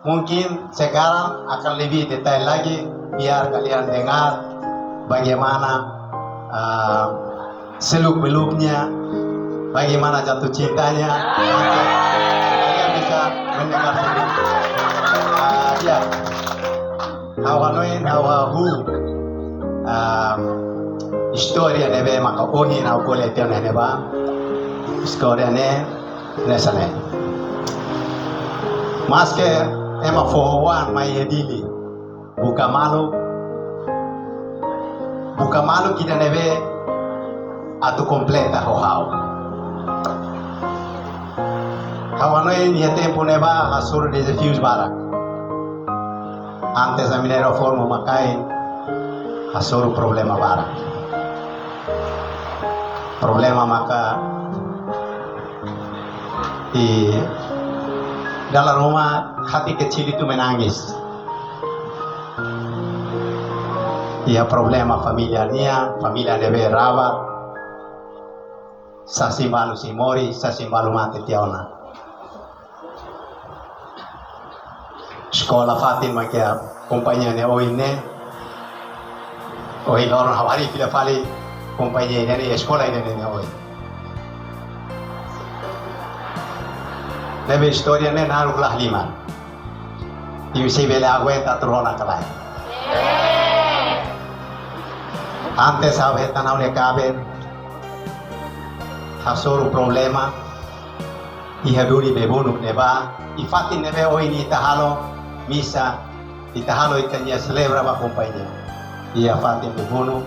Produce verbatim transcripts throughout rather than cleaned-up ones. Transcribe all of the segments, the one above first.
Mungkin sekarang akan lebih detail lagi, biar kalian dengar bagaimana, ah, seluk-beluknya, bagaimana jatuh cintanya. Kalian bisa mendengar sendiri. Ah, ya. Ha'u hanoin, ha'u hahú, ah, istória ne'ebé maka ohin ha'u ko'alia tiha ona ne'ebá. Istória ne'e hanesan ne'e. Maske ema foho-oan mai iha Dili, buka malu, buka malu ida ne'ebé atu kompleta ho ha'u. Ha'u hanoin iha tempu ne'ebá hasoru dezafius barak. Antes ami-nia reforma mak ain, hasoru problema barak. Problema maka iha dalan ruma hati kecil itu menangis. Iha problema família nian, família ne'ebé rawat, sasin balu sei moris, sasin balu mate tiha ona. Eskola fatin mak iha kompañia ne'e oin ne'e. Ohin loron ha'u harii fila fali kompañia ne'e, eskola ne'e, ne'e oin. Ne'ebé istória ne'e naruk lahalimar. Imi sei bele aguenta tuur ona ka lae? Antes ha'u hetan ha'u-nia kaben, hasoru problema iha duni Bebunuk ne'ebá, iha fatin ne'ebé ohin ita halo misa, ita halo ita-nia selebra ba kompañia. Iha fatin Bebunuk.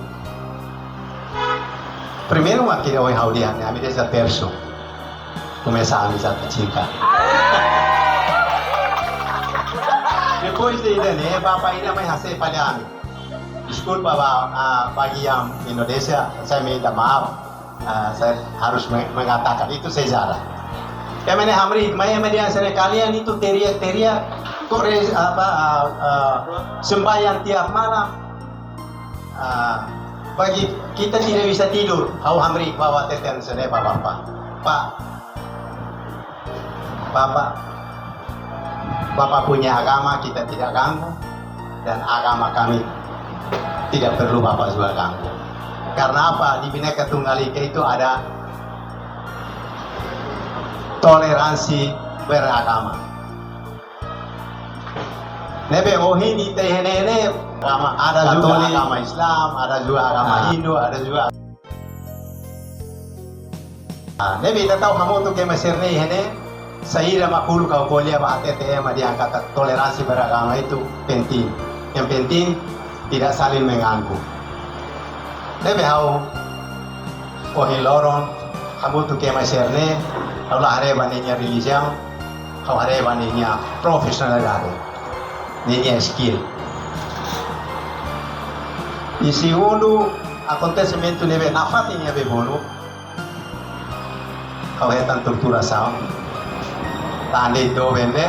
Primeiru mak ida ohin ha'u dehan ne'e, ami reza tersu. Komesa ami jatuh cinta. Depois de ida-ne'e, bapa ida mai hasai fali ami. Deskulpa ba, ah, bagi yang Indonesia, saya minta maaf. Ah, saya harus me-, mengatakan itu sejarah. Ema ne'e hamriik, mai ema dehan hanesan ne'e, kalian itu teriak-teriak, kok re-, apa, ah, ah, sembahyang tiap malam. Ah, bagi kita tidak bisa tidur, ha'u hamriik ba hateten hanesan ne'e ba bapa. Pak, Bapak, Bapak punya agama kita tidak ganggu, dan agama kami tidak perlu Bapak juga ganggu. Karena apa? Di Bhinneka Tunggal Ika itu ada toleransi beragama. Ne'ebé ohin ita iha ne'e ne'e, agama, ada juga Katolik, agama Islam, ada juga agama, ah, Hindu, ada juga. Ah, ne'ebé ita tau hamutuk ema sira-ne'e iha ne'e, saida mak uluk ha'u ko'alia ba hatete ema dehan katak toleransi beragama itu penting. Yang penting tidak saling mengganggu. Ne'ebé ha'u ohin loron hamutuk ema sira-ne'e, ha'u la haree ba ninia relijiaun, ha'u haree ba ninia profesionalidade, ninia skill. I segundu akontesimentu ne'ebé nafatin iha Bebunuk, ha'u hetan torturasaun. Tande doben ne'e.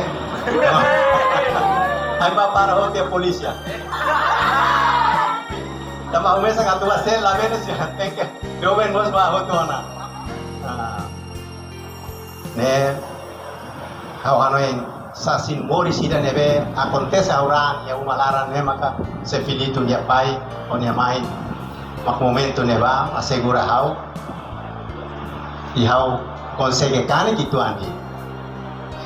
Ai ba para hotu polísia. Tanba ha'u mesak atu ba sel la bene si hateke. Doben mós ba hotu ona. Ah. Ne'e, ha'u hanoin sasin moris ida ne'ebé akontese ha'u raan iha uma laran ne'e maka Xefilito nia pai, ho nia mãe, mak momentu ne'ebá asegura ha'u, i ha'u konsege kanek uitoan de'it.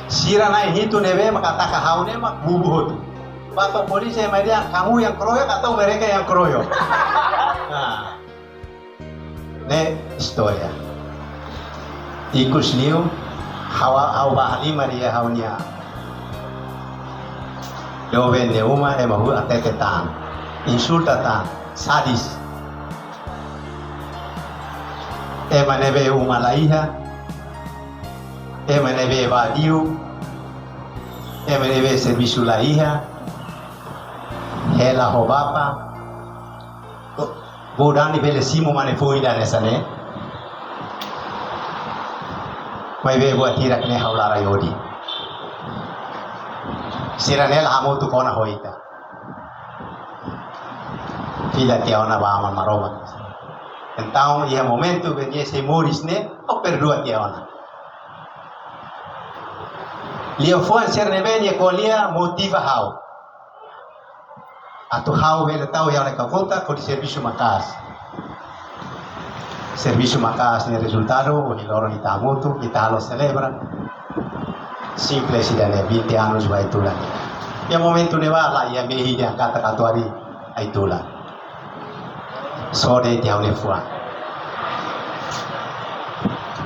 Sira na'in hitu ne'ebé maka ataka ha'u ne'e mak bubu hotu. Ba to'o polísia mai dehan, "Kamu yang keroyok atau mereka yang keroyok?" Nah. Ne'e istória. Ikus liu, ha'u, ha'u ba halimar iha ha'u-nia doben nia uma, ema rua hatete tan, insulta tan, sadis. Ema ne'ebé uma la iha, ema ne'ebé vadiu, ema ne'ebé servisu la iha, hela ho bapa, Bou Dani bele simu mane foin ida hanesan ne'e. Maibé buat hirak ne'e ha'u la rai hodi. Sira-ne'e la hamutuk ona ho ita. Fila tiha ona ba Aman Maromak. Entaun, iha momentu ne'ebé nia sei moris ne'e, ha'u perdua tiha ona. Liafuan sira ne'ebé nia ko'alia motiva ha'u. Atu ha'u bele tau iha ne'e kakuta, hodi servisu maka'as. Servisu maka'as nia rezultadu, ohin loron ita hamutuk, ita halo selebra. Simples ida-ne'e, vinte anos ba Aitula. Iha momentu ne'ebá la iha mehi ida katak atu harii Aitula. Só de'it ha'u-nia fuan.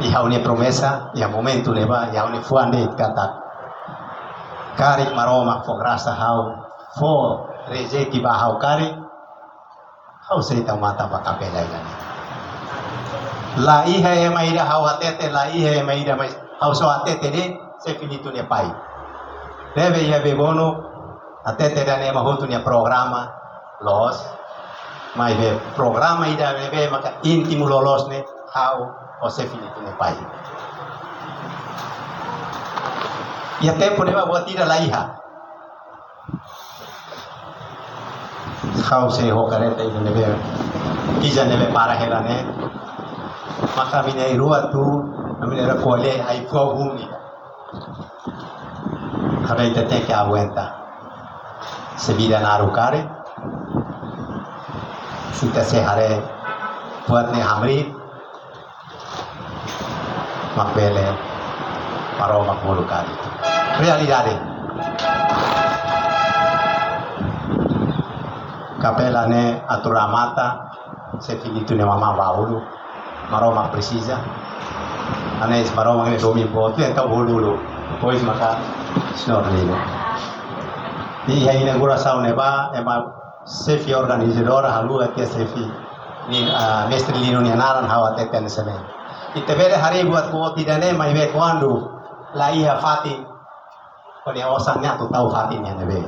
I ha'u-nia promesa, iha momentu ne'ebá, i ha'u-nia fuan de'it katak, karik Maromak fó grasa ha'u, fó rezeki ba ha'u karik, ha'u sei tau matan ba kapela ida-ne'e. La iha ema ida ha'u hatete, la iha ema ida, mas ha'u só hatete de'it, xefe Nito nia pai. Ne'ebé iha Bebonuk, hatete dehan ema hotu nia programa loos, maibé programa ida ne'ebé maka íntimo loloos ne'e ha'u ho xefe Nito nia pai. Iha tempu ne'ebá buat ida la iha. Ha'u sei ho kareta ida ne'ebé, ida ne'ebé para hela ne'e. Maka ami na'in-rua tun, ami na'in-rua ko'alia ai-fuan hun ida. Karena ita tenke aguenta. Se vida naruk karik, se ita sei haree buat ne'e hamriik, mak bele Maromak bolu karik. Realidade. Kapela ne'e atu remata, xefe Nito nia mamá ba uluk, Maromak presiza. Hanesan Maromak ne'e domin boot, entaun bolu uluk. Depois maka señór Lino. Iha inaugurasaun ne'ebá, ema xefe organizadora haluha tiha xefe Lino, ah, mestre Lino nia naran, ha'u hatete hanesan ne'e. Ita bele haree buat boot ida-ne'e, maibé kuandu la iha fatin, kuandu osan ne'e atu tau fatin iha ne'ebé.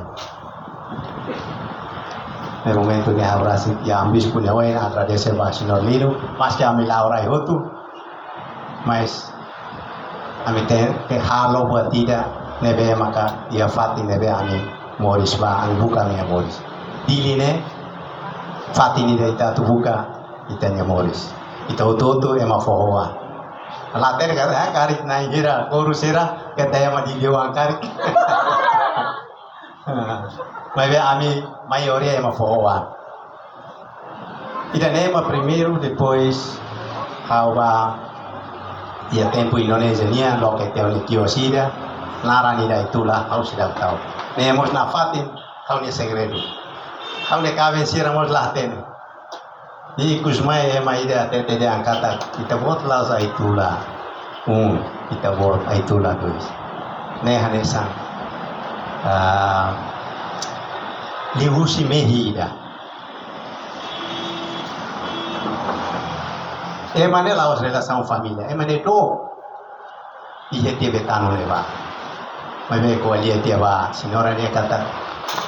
Iha momentu ne'e ha'u rasik iha Ambispu nia oin agradese ba señór Lino, maski ami la'o rai hotu, mas ami tenke halo buat ida ne'ebé maka iha fatin ne'ebé ami moris ba, ami buka ami-nia moris. Dili ne'e fatin ida ita atu buka ita-nia moris. Ita hotu-hotu ema foho-oan. La hatene karik, eh, karik na'in hira, koru sira, keta ema Dili oan karik. Maibé ami maioria ema foho-oan. Ida-ne'e mak primeiru, depois ha'u bá iha tempu Indonézia nian, loke tiha ha'u-nia kios ida, naran ida Aitula, ha'u seidauk tau. Ne'e mós nafatin ha'u-nia segredu. Ha'u-nia kaben sira mós la hatene. Ikusmai ema ida hatete dehan katak, ita-boot la'ós Aitula um, ita-boot Aitula dois. Ne'e hanesan, ah, liuhusi mehi ida. Ema ne'e la'ós relasaun família, ema ne'e dook. Iha tiha be tanu ne'ebá. Maibé ko'alia tiha ba señora ne'e katak,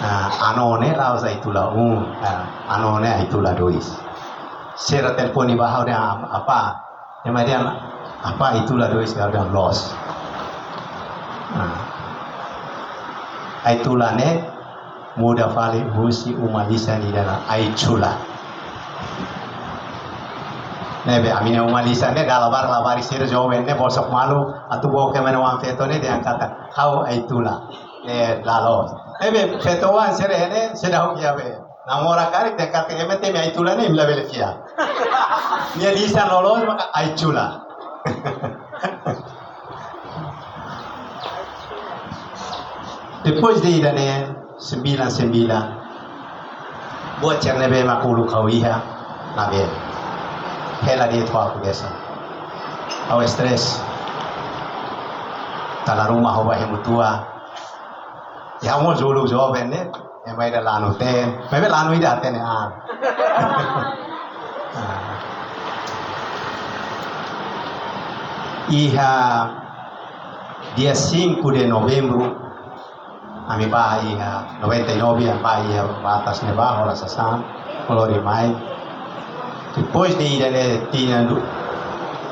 ah, Ano ne'e la'ós Aitula um, ah, Ano ne'e Aitula dois. Sira telefone ba ha'u dehan, "Apá?" Ema dehan, "Apá Aitula dois?" Ha'u dehan, "Loos." Ah. Aitula ne'e muda fali husi uma lisan ida-ne'e, Aichula. Ne'ebé ami-nia uma lisan ne'e dala barak labarik sira joven ne'e bosok malu, atu book ema nia oan feto ne'e dehan katak, "Ha'u Aitula." Ne'e la loos. Ne'ebé feto-oan sira ne'e seidauk iha be namora karik dehan katak ema temi Aitula ne'e imi labele fiar. Nia lisan loloos maka Aichula. Depois de ida-ne'e, sembilan sembilan, buat sira ne'ebé mak uluk ha'u iha, ne'ebé hela de'it ho ha'u hanesan. Ha'u stress. Dala ruma ha'u ba hemu tua. Iha ha'u mós uluk joven ne'e, ema ida lanu-teen, maibé lanu ida hatene an. Iha dia cinco de novembro, ami bá iha noventa e nove, ami bá iha Batas ne'ebá, hola sasán, lori mai. Depois de ida-ne'e tinan du-,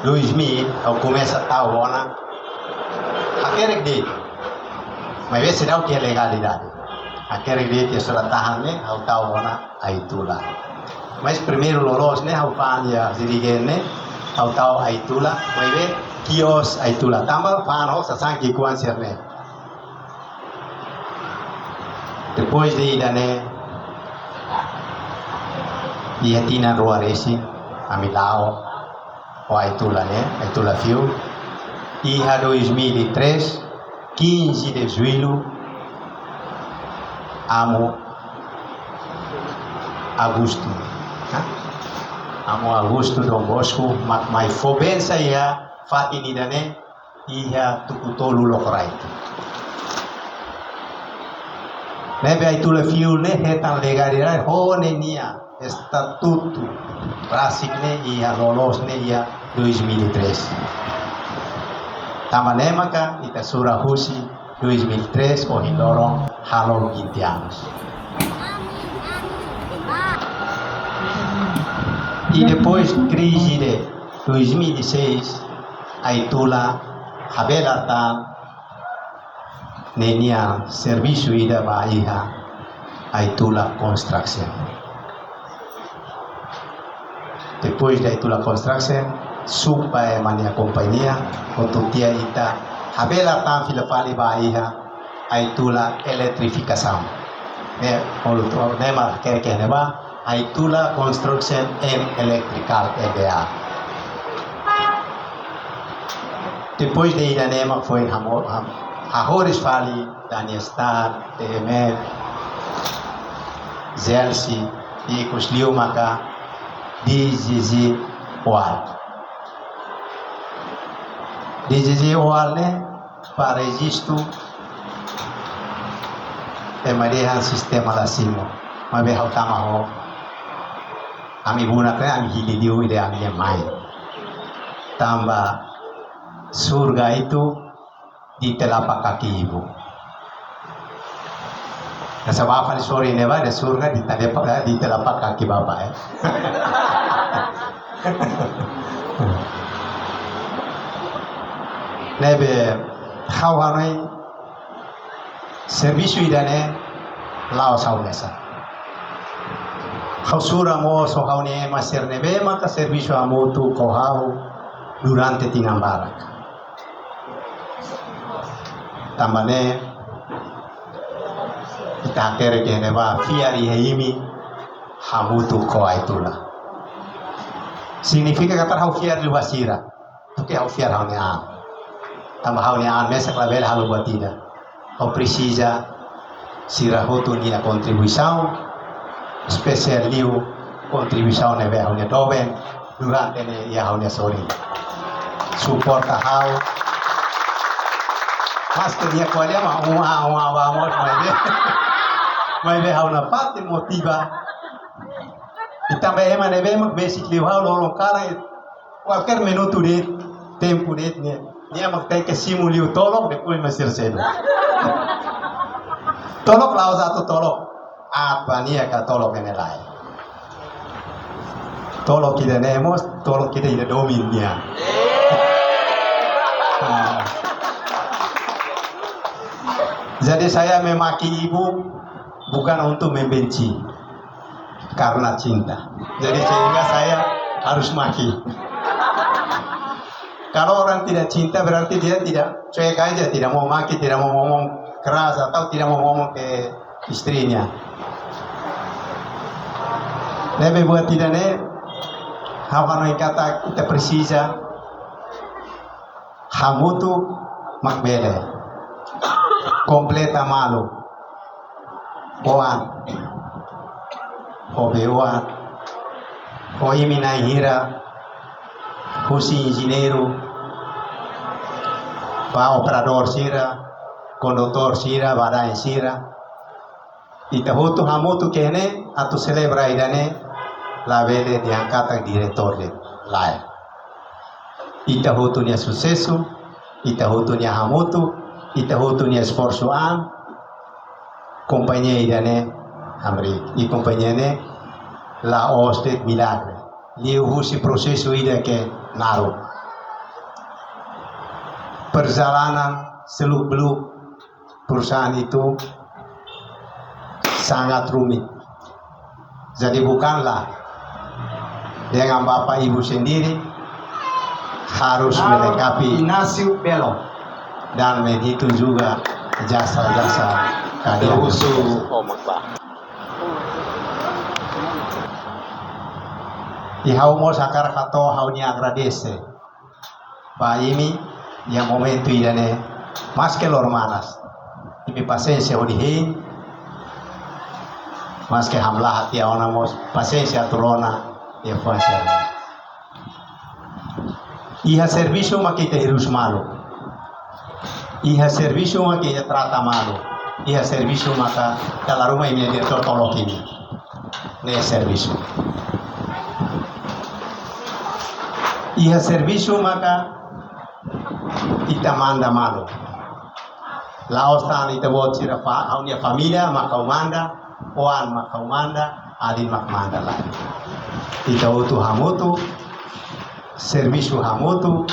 dois mil, ha'u komesa tau ona. Hakerek de'it. Maibé seidauk iha legalidade. Hakerek de'it iha surat tahan ne'e, ha'u tau ona Aitula. Mas primeiru loloos ne'e, ha'u fa'an iha Sirigene ne'e, ha'u tau Aitula, maibé kios Aitula. Tanba fa'an ho sasán ki'ikoan sira-ne'e. Depois de ida-ne'e, iha tinan rua resin, ami la'o ho Aitula ne'e, Aitula Fuel. Iha dois mil e três, quinze de julho, Amu Augusto. Ha? Amu Augusto Dom Bosco, mak mai fó bensa iha fatin ida-ne'e, iha tuku tolu Lokorait. Ne'ebé Aitula Fuel ne'e hetan legalidade ho ninia estatutu rasik ne'e iha loloos ne'e iha dois mil e três. Tanba ne'e maka ita sura husi dois mil e três ohin loron halo vinte anos. E depois krize de dois mil e seis, Aitula habelar tan ninia servisu ida ba iha Aitula Construction. Depois de Aitula Construction, supa ema nia kompañia, hotu tiha ita habelar tan fila fali ba iha Aitula Eletrifikasaun. Ne'e, olu to, ne'e mak hakerek iha ne'ebá, Aitula Construction and Electrical E B A. Depois de ida-ne'e mak foin hamo-, ham-, hahoris fali Daniel Star, T M F, Zelsi, ikus liu maka D G G Oil. D G G Oil ne'e ba rejistu ema dehan sistema la simu. Maibé ha'u tama ho ami bunak ne'e, ami hili liu ida ami-nia mai. Tanba surga itu di telapak kaki ibu. Esa bapa ni sori ne'ebá dehan surga di telapak, di telapak kaki bapa, eh. Ne'ebé ha'u hanoin servisu ida-ne'e la'ós ha'u mesak. Ha'u sura mós ho ha'u-nia ema sira ne'ebé maka servisu hamutuk ho ha'u durante tinan barak. Tanba ne'e, ita hakerek iha ne'ebá fiar iha imi hamutuk ho Aitula. Signifika katak ha'u fiar liu ba sira, duké ha'u fiar ha'u-nia an. Tanba ha'u-nia an mesak labele halo buat ida. Ha'u presiza sira hotu nia kontribuisaun, espesiál liu kontribuisaun ne'ebé ha'u-nia doben durante ne'e iha ha'u-nia sorin. Suporta ha'u. Maske nia ko'alia mak, ua, ua, ua, mós, maibé, maibé ha'u-nia parte motiva. I tanba ema ne'ebé mak besik liu ha'u loron kalan, kualkér minutu de'it, tempu de'it, nia, nia mak tenke simu liu tolok, depois mak sira seluk. Tolok la'ós atu tolok aat ba nia ka tolok ne'e lae. Tolok ida-ne'e mós, tolok ida, ida domin nia. Ah. Jadi saya memaki ibu bukan untuk membenci, karena cinta. Jadi sehingga saya harus maki. Kalau orang tidak cinta berarti dia tidak, cuek aja, tidak mau maki, tidak mau ngomong keras atau tidak mau ngomong ke istrinya. Ne'ebé buat ida-ne'e, ha'u hanoin katak ita presiza hamutuk mak bele. Kompleta malu. Oan. Ho be oan. Ho imi na'in hira. Husi enjeñeiru. Ba operadór sira. Kondutór sira, badaen sira. Ita hotu hamutuk iha ne'e, atu selebra ida-ne'e, labele dehan katak diretór de'it, lae. Ita hotu nia susesu, ita hotu nia hamutuk, ita hotu nia esforsu an, kompañia ida-ne'e hamriik. I kompañia ne'e la'ós de'it milagre. Liuhusi prosesu ida ke naruk. Perjalanan seluk-beluk perusahaan itu sangat rumit. Jadi bukanlah dengan bapak ibu sendiri harus melengkapi Inácio Belo dan menghitung juga jasa-jasa Kadian. Husu. I ha'u mós hakarak hato'o ha'u-nia agradese ba imi iha momentu ida-ne'e, maske loron manas, imi pasiénsia hodi hein, maske hamlaha tiha ona mós pasiénsia atu rona iha fuan sira-ne'e. Iha servisu maka ita hirus malu. Iha servisu maka ita trata malu. Iha servisu maka dala ruma imi-nia diretór tolok imi. Ne'e servisu. Iha servisu maka ita manda malu. La'ós tan ita-boot sira fa-, ha'u-nia família mak ha'u manda, oan mak ha'u manda, alin mak manda, lae. Ita hotu hamutuk, servisu hamutuk,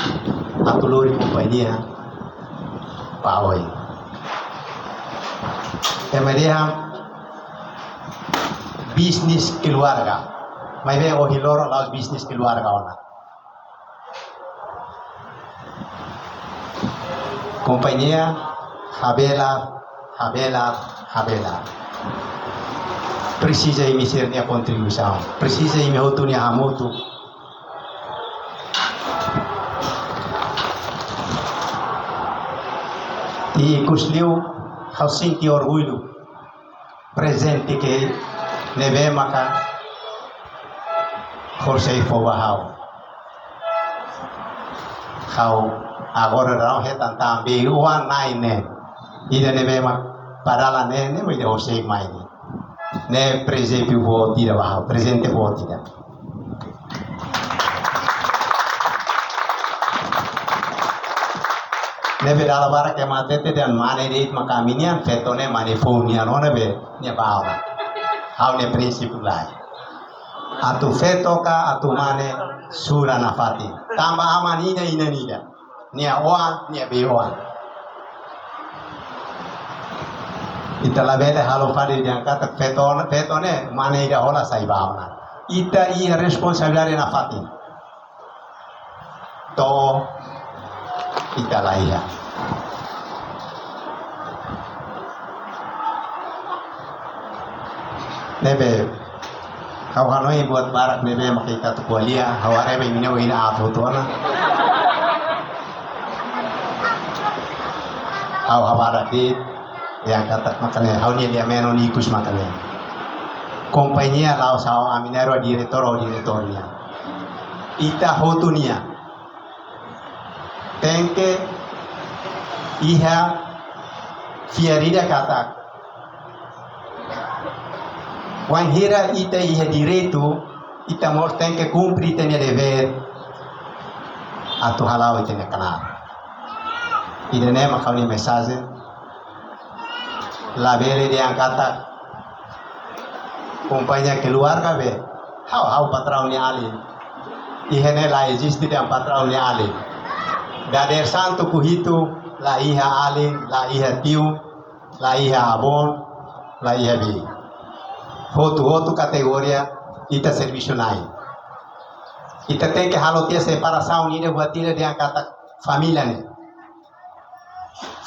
atu lori kompañia ba oin. Ema dehan bisnis keluarga. Maibé ohin loron la'ós bisnis keluarga ona. Kompañia habelar, habelar, habelar. Presiza imi sira-nia kontribuisaun. Presiza imi hotu nia hamutuk. I ikus liu ha'u sente orgullu prezente ke ne'ebé maka José fó ba ha'u. Ha'u agora daudaun hetan tan beiuan na'in ne'e. Ida ne'ebé mak padala ne'e, ne'e mak ida José mai ne'e. Ne'e prezente boot ida ba ha'u, prezente boot ida. Ne'ebé dala barak ema hatete dehan mane de'it mak ami-nian, feto ne'e mane foun nian ona be, nia bawa. Ha'u-nia prinsípiu lae. Atu feto ka, atu mane, sura nafatin. Tanba aman ida, inan ida. Nia oan, nia bei-oan. Ita labele halo fali dehan katak feto, feto ne'e, mane ida hola sai ba ona. Ita iha responsabilidade nafatin. To'o ita laiha. Ne'ebé, ha'u hanoin buat barak ne'ebé mak ita atu ko'alia, ha'u haree ba imi-nia oin aat hotu ona. Ha'u habadak de'it, dehan katak mak ne'e, ha'u-nia lia-menon ikus mak ne'e. Kompañia la'ós ha'u, ami na'in-rua diretór ou diretór nian. Ita hotu nian. Tenke iha fiar ida katak wainhira ita iha direitu, ita mós tenke kumpre ita-nia devér atu hala'o ita-nia knaar. Ida-ne'e mak ha'u-nia mensajen. Labele dehan katak kompañia keluarga be, ha'u, ha'u patraun nia alin. Iha ne'e la eziste dehan patraun nia alin. Dadeer-saan tuku hitu, la iha alin, la iha tiu, la iha avó, la iha bei. Hotu-hotu kategoria ita servisu na'in. Ita tenke halo tiha separasaun ida buat ida dehan katak família ne'e.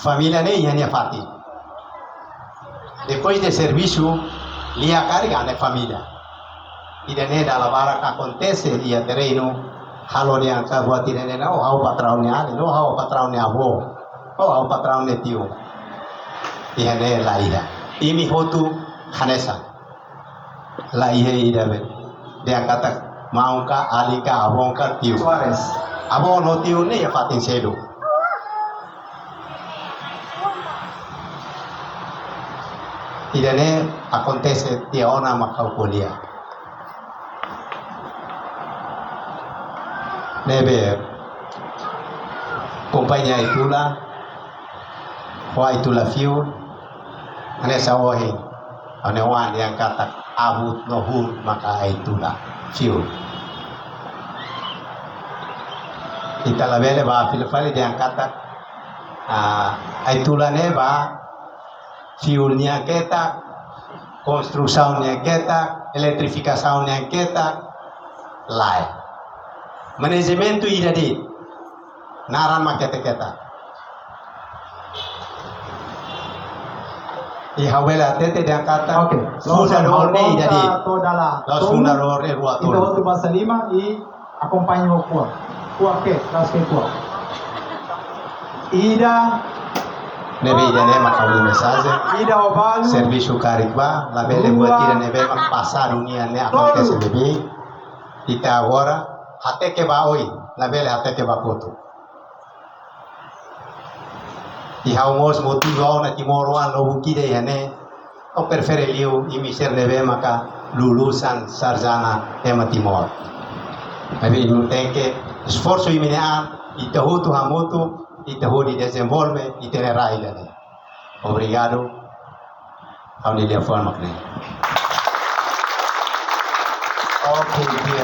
Família ne'e iha nia fatin. Depois de servisu, lia karik hanesan família. Ida-ne'e dala barak akontese iha terrenu, halo dehan katak buat ida-ne'e, oh, ha'u patraun nia alin, oh, ha'u patraun nia avó, oh, ha'u patraun nia tiu. Iha ne'e la iha. Imi hotu hanesan. La iha ida be. Dehan katak maun ka, alin ka, avó ka, tiu. Soares. Avó no tiu ne'e iha fatin seluk. Ida-ne'e akontese tiha ona mak ha'u ko'alia. Ne'ebé kompañia Aitula, ho Aitula Fuel, hanesan ohin ha'u-nia oan dehan katak abut no hun maka Aitula Fuel. Ita labele bá fila fali dehan katak, ah, Aitula ne'e bá fuel nian ketak, konstrusaun nian ketak, eletrifikasaun nian ketak, lae. Manajementu ida de'it, naran mak ketak-ketak. I ha'u bele hatete dehan katak, oke, laos fundadór ne'e ida de'it. Toda la. Laos fundadór ne'e rua tolu. Ita hotu basa liman i akompaña ho kuak. Kuak ke, las ke kuak. Ida. Ne'ebé ida-ne'e mak ha'u-nia mensajen. Ida ho balu. Servisu karik ba, labele buat ida ne'ebé mak pasadu nian ne'e akontese ne'ebé. Ita agora hateke ba oin, labele hateke ba kotuk. I ha'u mós motiva ona timoroan lubuk ida iha ne'e, ha'u prefere liu imi sira ne'ebé maka lulusan sarjana ema Timor. Maibé imi tenke esforsu imi-nia an, ita hotu hamutuk, ita hodi dezenvolve ita-nia rai ida-ne'e. Obrigadu. Ha'u-nia liafuan mak ne'e. Oke, dia